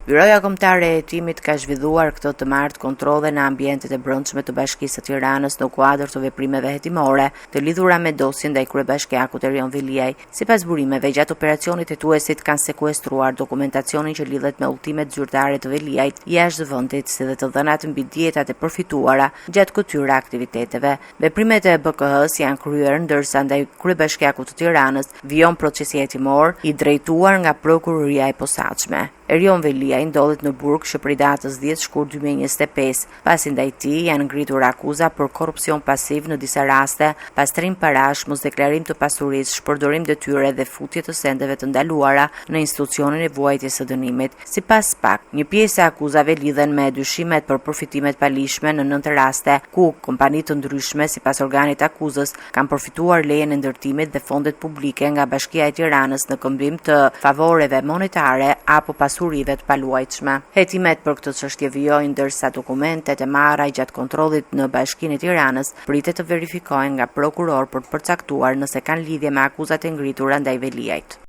Byroja Kombëtare e Hetimit ka zhvilluar këtë të martë kontrolle në ambientet e brendshme të Bashkisë së Tiranës në kuadër të veprimeve hetimore të lidhura me dosjen ndaj kryebashkiakut Erion Veliaj. Sipas burimeve, gjatë operacionit hetuesit kanë sekuestruar dokumentacionin që lidhet me udhëtimet zyrtare të Veliajt jashtë vendit, si dhe të dhënat mbi dietat e përfituara gjatë këtyre aktiviteteve. Veprimet e BKH-së janë kryer ndërsa ndaj kryebashkiakut të Tiranës vijon procesi hetimor i drejtuar nga Prokuroria e Posaçme. Erion Veliaj ndodhet në burg që prej datës 10 shkurt 2025, pasi ndaj tij janë ngritur akuza për korrupsion pasiv në disa raste, pastrim parash, mosdeklarim të pasurisë, shpërdorim detyre dhe futje të sendeve të ndaluara në institucionin e vuajtjes së dënimit. Sipas SPAK, një pjesë e akuzave lidhen me dyshimet për përfitime të paligjshme në nëntë raste, ku kompani të ndryshme, sipas organit të akuzës, kanë përfituar lejen e ndërtimit dhe fondet publike nga Bashkia e Tiranës në këmbim të favoreve monetare apo pasurive të paluajtshme. Hetimet për këtë çështje vijojnë ndërsa dokumentet e marra gjatë kontrollit në Bashkinë e Tiranës pritet të verifikohen nga prokurorë për të përcaktuar nëse kanë lidhje me akuzat e ngritura ndaj Veliajt.